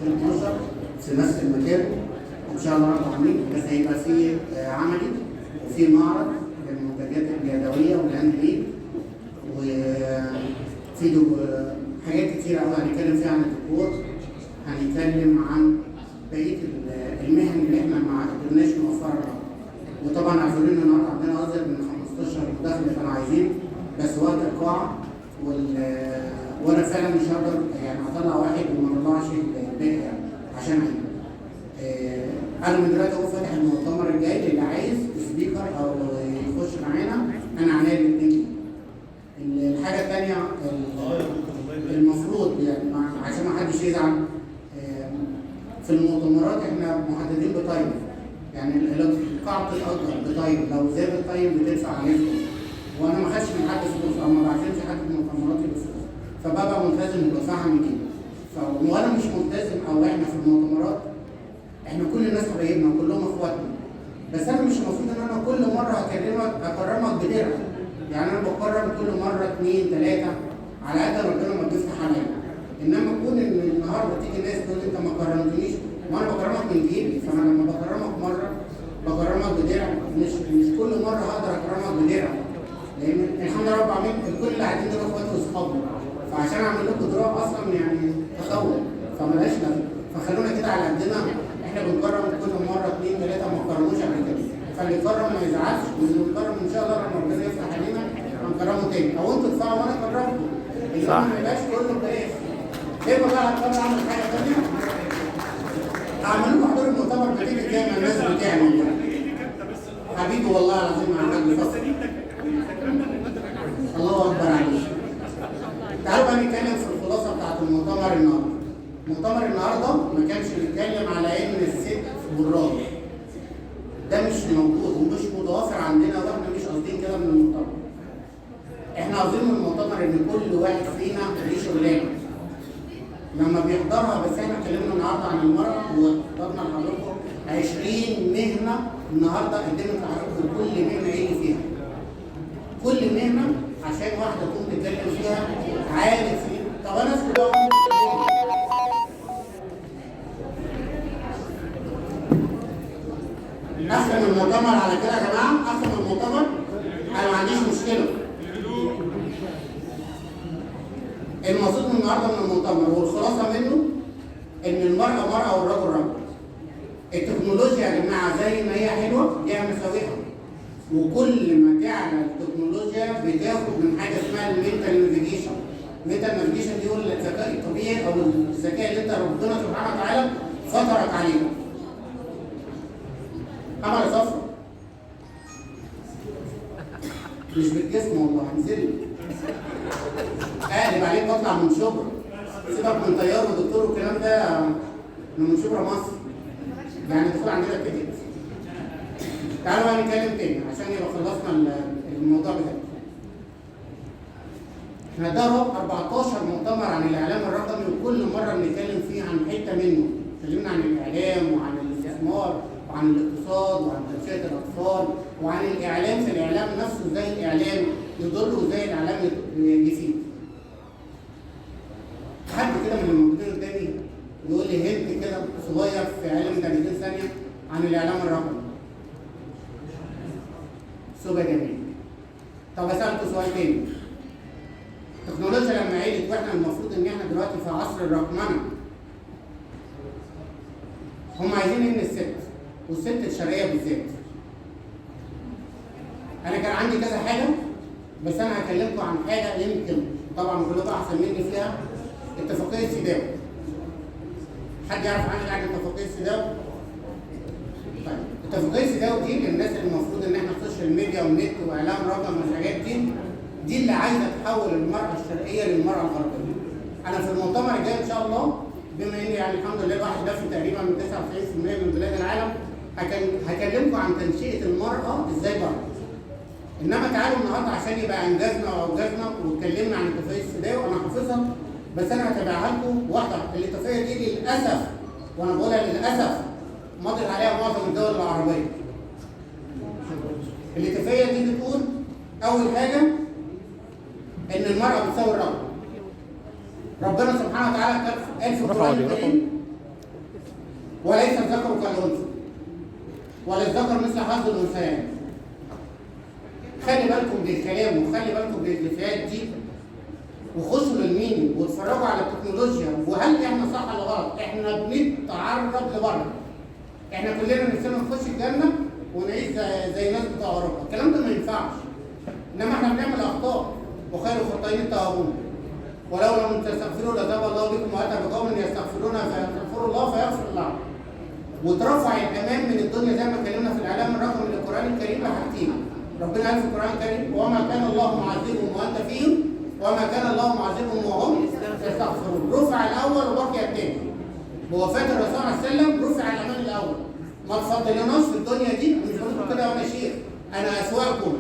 12 في نفس المكان ان شاء الله رب العالمين. بس هيبقى في عملي وفي معرض للمنتجات اليدوية وال hand made، وفي حاجات كتير قوي هنتكلم فيها عن الديكور، هنتكلم عن بقية المهن اللي احنا ما قدرناش نوفرها النهارده. وطبعا اعذروني النهارده عندنا ازيد من 15 مداخله كانوا عايزين، بس وقت القاعة وانا فعلا مش هقدر يعني اطلع واحد وما اطلعش الباقي يعني عشان عيب. انا من دلوقتي اهو فاتح المؤتمر الجاي للي عايز speaker او يخش معانا، انا عينيا الاثنين. الحاجة الثانية المفروض يعني عشان ما حدش يزعل، في المؤتمرات احنا محددين ب time، يعني القاعة بتتأجر ب time، لو زاد ال time بتدفع عليه فلوس، وانا ما خدش من حد فلوس او ما بعزمش حد في المؤتمرات بفلوس، فببقى ملتزم وبدفعها من جيبي. وانا مش ملتزم او احنا في المؤتمرات احنا كل الناس حبايبنا وكلهم اخواتنا، بس انا مش المفروض ان انا كل مرة اكرمك بدرع، يعني انا بكرم كل مرة 2 3 على قد ربنا ما بيفتح عليا. انما كون ان النهارده تيجي ناس تقول انت ما كرمتنيش، ما انا بكرمك من جيبي، فانا لما بكرمك مرة بكرمك بدرع، مش كل مرة هقدر اكرمك بدرع، لان الحمد لله رب العالمين الكل اللي قاعدين دول اخواتي واصحابي، فعشان اعمل لكم دراع اصلا يعني تطور فمالهاش لازمه. فخلونا كده على قدنا، احنا بنكرم كل مرة 2 3 ما كرموش قبل كده، فاللي يكرم ما يزعلش، واللي يكرم ان شاء الله لما ربنا يفتح علينا هنكرمه تاني، او انتوا تدفعوا وانا اكرمكم، اللي ما يبقاش كله ببلاش. يبقى بقى هضطر اعمل حاجة ثانية، هعمل لكم حضور المؤتمر بتيجي زي ما الناس بتعمل يعني. حبيبي والله العظيم يا حاج فصل، الله اكبر عليك. تعالوا بقى نتكلم في الخلاصة بتاعت المؤتمر النهارده. مؤتمر النهارده ما كانش بيتكلم على ان الست والراجل، ده مش موجود ومش متوافر عندنا، واحنا مش قاصدين كده من المؤتمر. احنا قاصدين من المؤتمر ان كل واحد فينا ليه شغلانة لما بيحضرها. بس احنا اتكلمنا النهارده عن المرأة وحضرنا لحضراتكم 20 مهنة النهارده قدمت لحضراتكم كل مهنة ايه اللي فيها. كل مهنة عشان واحدة تكون بتتكلم فيها عارف ايه. طب انا اسكت بقى. اختم المؤتمر على كده يا جماعة، اختم المؤتمر، انا ما عنديش مشكلة. المقصود من النهارده من المؤتمر والخلاصة منه ان المراة مراة والرجل رجل. التكنولوجيا يا جماعة زي ما هي حلوة ليها مساوئها، وكل ما تعلى التكنولوجيا بتاخد من حاجة اسمها ال mental navigation. ال mental navigation دي هو الذكاء الطبيعي او الذكاء اللي انت ربنا سبحانه وتعالى فطرك عليه. عمل صفرة مش بالجسم والله، هنزل اقلب عليك واطلع من شبرا، سيبك من طيار ودكتور والكلام ده، انا من شبرا مصر، يعني الدخول عندنا كتير. تعالوا بقى نتكلم تاني عشان يبقى خلصنا الموضوع بتاعنا. احنا ده 14 مؤتمر عن الاعلام الرقمي، وكل مرة بنتكلم فيه عن حتة منه. اتكلمنا عن الاعلام وعن الاستثمار وعن الاقتصاد وعن تنشئه الاطفال وعن الاعلام في الاعلام نفسه، ازاي الاعلام يضر وازاي الاعلام يفيد. حد كده من الموجودين قدامي يقول لي هنت كده صغير في اقل من 30 ثانية عن الاعلام الرقمي. سوبر جميل. طب اسالكم سؤال تاني. التكنولوجيا لما علت، واحنا المفروض ان احنا دلوقتي في عصر الرقمنه، هم عايزين ان الست والست الشرقية بالذات. انا كان عندي كذا حاجة، بس انا هكلمكم عن حاجة يمكن طبعا كلكم احسن مني فيها، اتفاقية سيداو. حد يعرف عنها يعني اتفاقية سيداو؟ طيب اتفاقية سيداو دي للناس اللي المفروض ان احنا ال social media والنت واعلام رقم والحاجات دي، دي اللي عايزه تحول المراة الشرقية للمراة الغربية. انا في المؤتمر الجاي ان شاء الله، بما ان يعني الحمد لله الواحد لف تقريبا من 99% من بلاد العالم، هكلمكم عن تنشئه المراة ازاي بره. انما تعالوا النهارده عشان يبقى انجزنا واوجزنا واتكلمنا عن اتفاقية السيداو، انا حافظها بس انا هتابعها لكم واحدة. الاتفاقية دي للاسف، وانا بقولها للاسف، مضت عليها معظم الدول العربية. الاتفاقية دي بتقول اول حاجة ان المراة بتساوي الرجل. ربنا سبحانه وتعالى قال في القران الكريم وليس الذكر كالانثى ولا الذكر مثل حظ الانثيين. خلي بالكم بالكلام وخلي بالكم بالاتفاقات دي، وخشوا لل meaning واتفرجوا على التكنولوجيا، وهل احنا صح ولا غلط؟ احنا بنتعرض لبره. احنا كلنا نفسنا نخش الجنة ونعيش زي الناس بتوع اوروبا، الكلام ده ما ينفعش. انما احنا بنعمل اخطاء، وخير الخطائين التوابون. ولو لم تستغفروا لتاب الله بكم واتى بقوم يستغفرون فيستغفروا الله فيغفر لهم. وترفع الامان من الدنيا زي ما اتكلمنا في الاعلام الرقمي للقران الكريم بحاجتين. ربنا قال في القران الكريم: وما كان الله معذبهم وانت فيهم وما كان الله معذبهم وهم يستغفرون. رفع الاول وبقي الثاني. بوفاة الرسول عليه السلام رفع الامان الاول. ما تفضلناش في الدنيا دي، مش بقول كده وانا شيخ، انا اسواكم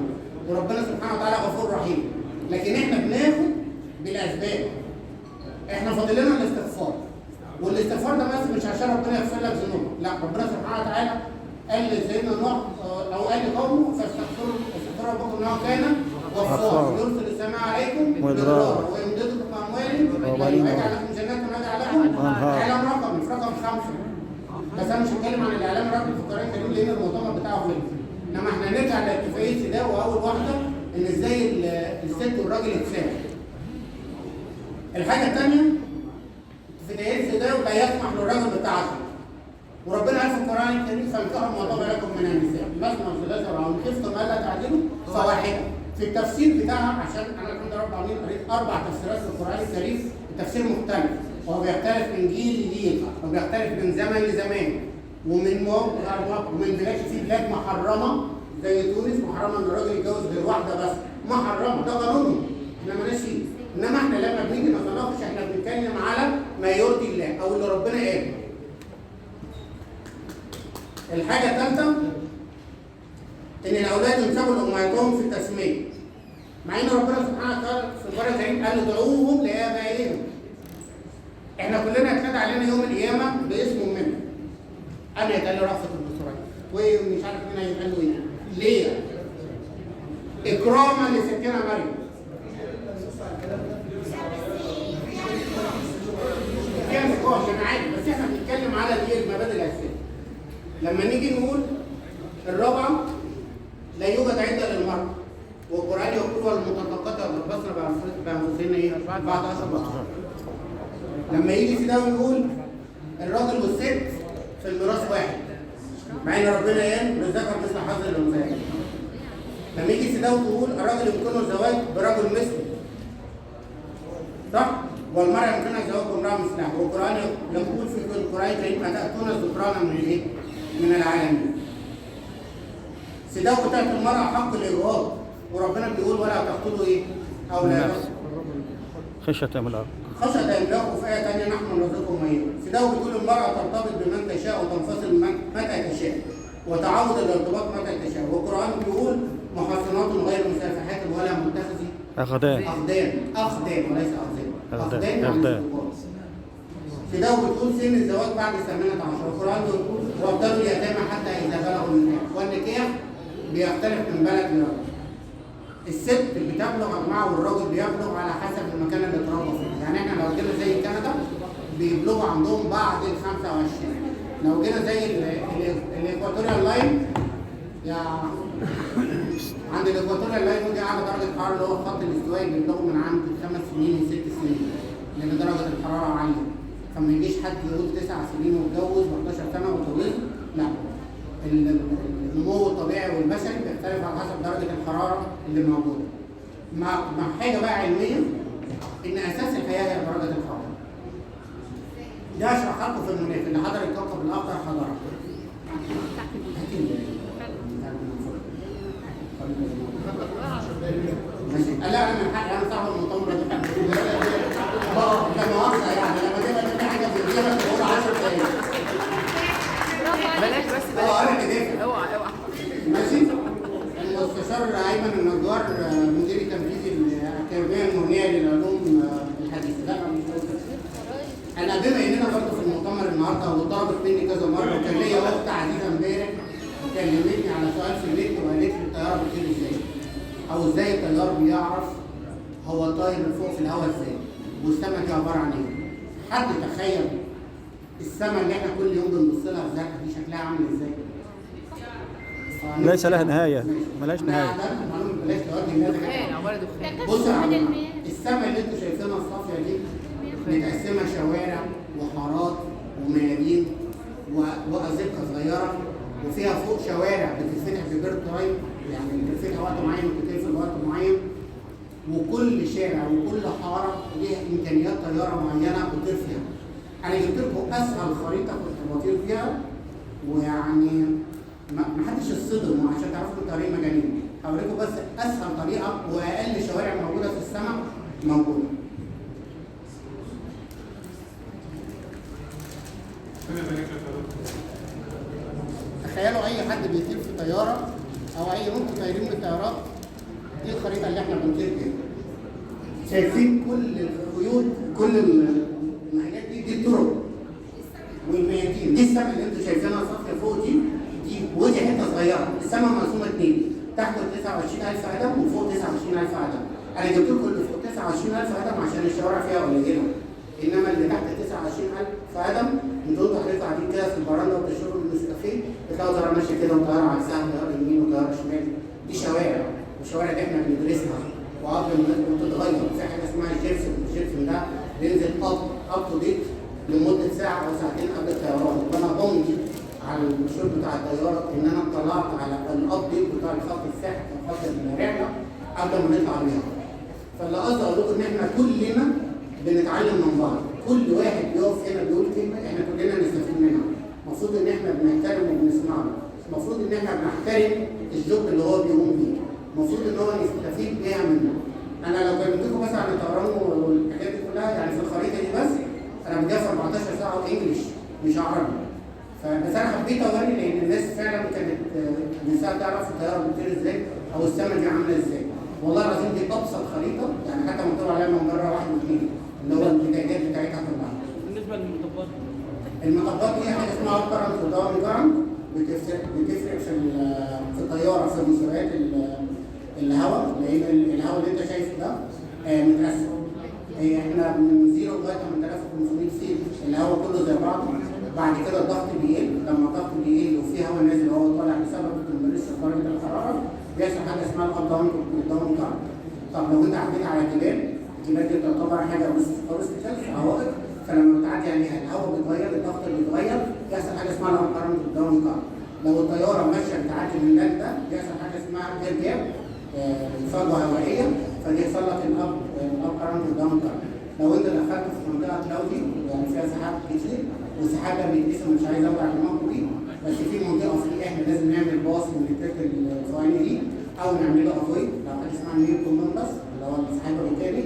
وربنا سبحانه وتعالى غفور رحيم، لكن احنا بناخد بالاسباب. احنا فاضل لنا الاستغفار، والاستغفار ده بس مش عشان ربنا يغفر لك ذنوبك، لا، ربنا سبحانه وتعالى قال لسيدنا نوح او قال لقومه: فاستغفروا استغفروا ربكم انه كان غفارا يرسل السماء عليكم مدرارا ويمددكم باموال ويجعل لكم جنات ويجعل لكم اعلام رقمي في رقم 5. بس انا مش هتكلم عن الاعلام الرقمي في القران الكريم لان المؤتمر بتاعه خلص، انما احنا هنرجع لاتفاقيه سيداو، واول واحدة ان ازاي الست والراجل يتساووا. الحاجة الثانية اتفاقية سيداو لا يسمح للراجل بالتعدد، وربنا قال في القران الكريم: فانكحوا ما طاب لكم من النساء مثنى وثلاث ورباع وان خفتم الا تعدلوا فواحدة. في التفسير بتاعها، عشان انا الحمد لله رب العالمين قريت 4 تفسيرات في القران الكريم، التفسير مختلف، وهو بيختلف من جيل لجيل، وبيختلف من زمن لزمان، ومن موقع لموقع، ومن بلاد. في بلاد محرمة زي تونس محرمة ان الراجل يتجوز غير واحدة بس، محرمة، ده قانونهم، احنا مالناش فيه. انما احنا لما بنيجي نتناقش احنا بنتكلم على ما يرضي الله او اللي ربنا قاله. الحاجة الثالثة ان الاولاد ينسبوا لامهاتهم في التسمية، مع ان ربنا سبحانه وتعالى في القران الكريم قال ادعوهم لابائهم. احنا كلنا اتنادى علينا يوم القيامة باسم امنا. انا يتقال لي رأفت البصري، ومش عارف مين هيتقال له ايه. ليه؟ اكراما لستنا مريم. فيها نقاش انا عارف، بس احنا بنتكلم على الايه؟ المبادئ الاساسية. لما نيجي نقول الرابعة: لا يوجد عده للمرأة، والقرآن يقول: والمطلقات يتربصن بأنفسهن ايه؟ 14. لما يجي سيداو يقول الراجل والست في الميراث واحد، مع ان ربنا قال للذكر مثل حظ الانثيين. لما يجي سيداو تقول الراجل يمكنه الزواج برجل مثله، صح؟ والمرأة يمكنها الزواج بامرأة مثلها، والقرآن يقول في القرآن الكريم: أتأتون الذكران من الايه؟ من العالمين. سيداو بتاعت المرأة حق الإجهاض، وربنا بيقول: ولا تقتلوا ايه؟ أولادكم خشية إملاق. خشية إملاق. وفي آية ثانية: نحن نرزقهم وإياكم. سيداو بتقول المرأة ترتبط بمن تشاء وتنفصل متى تشاء، وتعود الارتباط متى تشاء، والقرآن بيقول: محصنات غير مسافحات ولا متخذي أخدان. أخدان، أخدان وليس أخدان، أخدان أخدان. سيداو بتقول سن الزواج بعد 18، القرآن بيقول: وابتلوا اليتامى حتى إذا بلغوا النكاح، والنكاح بيختلف من بلد لبلد. الست بتبلغ يا جماعة والراجل بيبلغ على حسب المكان اللي اتربى فيه، يعني احنا لو جينا زي كندا بيبلغوا عندهم بعد ال 25، لو جينا زي ال equatorial line، يا عند ال equatorial line ودي اعلى درجه حرارة اللي هو الخط الاستوائي، بيبلغوا من عند 5 سنين و6 سنين لان درجه الحرارة عالية، فما يجيش حد يقول 9 سنين واتجوز و11 سنة واتجوز، لا. النمو الطبيعي والبشري بيختلف على حسب درجه الحرارة اللي موجودة. مع حاجة بقى علمية ان اساس الحياة هي درجه الحرارة. ده اشرحها لكم في المناخ، اللي حضر الكوكب الاخضر حضرها. ماشي. لا انا من حقي، انا صاحب المؤتمر ده. لا مؤاخذة يعني لما تبقى انت حاجة في جيبك تقول 10 دقايق. بلاش بس بلاش. انا كده. اوعى اوعى. ماشي. المستشار ايمن النجار مدير التنفيذي الاكاديمية المهنية للعلوم الحديثة. لا مش انا بما اننا برضه في المؤتمر النهارده وطلبت مني كذا مرة، وكان ليا اخت عزيزه امبارح كلمتني على سؤال في النت وقالت لي الطيارة بتطير ازاي؟ او ازاي الطيار بيعرف هو طاير من فوق في الهواء ازاي؟ والسمكه عبارة عن ايه؟ حد تخيل السمكة السما اللي احنا كل يوم بنبص لها الزرقاء دي شكلها عامل ازاي؟ ليس لها نهاية، ملهاش نهاية. معلومة بلاش توجه الناس. دخان، عبارة دخان. بصوا يا جماعة، السما اللي انتوا شايفينها الصافية دي متقسمه شوارع وحارات وميادين وازقه صغيرة، وفيها فوق شوارع بتتفتح في per time، يعني بتتفتح وقت معين وبتتقفل وقت معين، وكل شارع وكل حارة ليها امكانيات طيارة معينة بتطير فيها. انا جبت لكم اسهل خريطة كنت بطير فيها، ويعني ما حدش يتصدم عشان تعرفوا الطريق مجانين. هوريكم بس اسهل طريقه واقل شوارع موجودة في السماء موجودة. تخيلوا اي حد بيطير في طيارة او اي ممكن طايرين بالطيارات، دي الخريطة اللي احنا بنطير بيها. شايفين كل الخيوط، كل الحاجات دي، دي الطرق والميادين. دي السما اللي انتوا شايفينها صافية فوق دي، ودي حتة صغيرة. السما مقسومة اتنين، تحت 29000 قدم وفوق 29000 قدم. انا جبت لكم اللي فوق 29000 قدم عشان الشوارع فيها قليله، انما اللي تحت 29000 قدم انتوا حضرتك قاعدين كده في البرندة وبتشربوا النسكافيه، بتلاقوا طيارة ماشية كده وطياره عكسها، طيارة يمين وطياره شمال. دي شوارع، والشوارع دي احنا بندرسها وقبل ما بتتغير. في حاجة اسمها ال JPSS، ال JPSS ده بينزل up to date لمدة ساعة او ساعتين قبل الطيران، وانا بمضي على المشروع بتاع الطيارة ان انا اطلعت على ال update بتاع الخط الساحل او خط الرحلة قبل ما نطلع بيها. فاللي قصدي اقول لكم ان احنا كلنا بنتعلم من بعض، كل واحد بيقف هنا بيقول كلمة احنا كلنا نستفيد منها. المفروض ان احنا بنحترم وبنسمع له، المفروض ان احنا بنحترم ال job اللي هو بيقوم بيه، المفروض ان هو نستفيد بيها منه. انا لو كلمتكم بس عن الطيران والحاجات دي كلها، يعني في الخريطة دي بس انا بديها في 14 ساعة English مش عربي. فبس انا حبيت اوري لان الناس فعلا كانت نفسها تعرف الطيارة بتطير ازاي او السما دي عامله ازاي. والله العظيم دي ابسط خريطة، يعني حتى مكتوب عليها من بره 1 و2 اللي هو الامتدادات بتاعتها كلها. بالنسبة للمطبات، المطبات دي حاجة اسمها up current و down current، بتفرق في الطيارة في مستويات الهواء، لان الهواء اللي انت شايفه ده متقسم. احنا من 0 لغاية 8500 feet الهواء كله زي بعضه، بعد كده الضغط بيقل، لما الضغط بيقل وفي هواء نازل وهو طالع بسبب ال temperature درجه الحرارة بيحصل حاجة اسمها ال up down down current. طب لو انت عديت على جبال، الجبال دي تعتبر حاجة obstacles عوائق، فلما بتعدي عليها الهواء بيتغير، الضغط بيتغير، بيحصل حاجة اسمها ال up current down current. لو الطيارة ماشية بتعدي من ده لده بيحصل حاجة اسمها air gap، فجوة هوائية، فبيحصل لك ال up current down current. لو انت دخلت في منطقة cloudy يعني فيها سحاب كتير، والسحاب ده بيتقسم، مش عايز اوجع دماغكم بيه، بس في منطقة فيه احنا لازم نعمل pass من ال track الفوقاني دي او نعمله avoid، لو حاجة اسمها near cumulus اللي هو السحاب الركامي،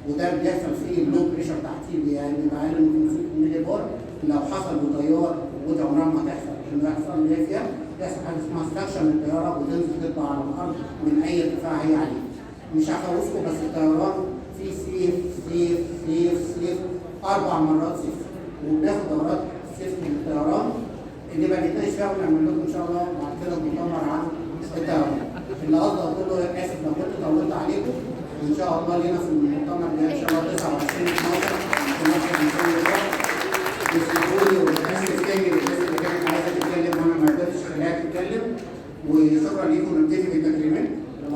وده بيحصل فيه low pressure تحتيه بيبقى اقل من 500 ملي بار. لو حصل بطيار، ودي عمرها ما هتحصل، انه يحصل اللي فيها بيحصل حاجة اسمها suction للطياره وتنزل تطلع على الارض من اي ارتفاع هي عليه. مش هخوفكم، بس الطيران فيه safe safe safe safe 4 مرات safe، وبناخد دورات safe من الطيران نبقى نتناقش فيها ونعمل لكم ان شاء الله بعد كده مؤتمر عن الطيران. اللي قصدي اقوله، اسف لو كنت طولت عليكم، وان شاء الله لينا في المؤتمر ده ان شاء الله 29/12 في مصر ان شاء الله. واسمحوا لي وبتاسف تاني للناس اللي كانت عايزه تتكلم وانا ما قدرتش اخليها تتكلم، وشكرا ليكم.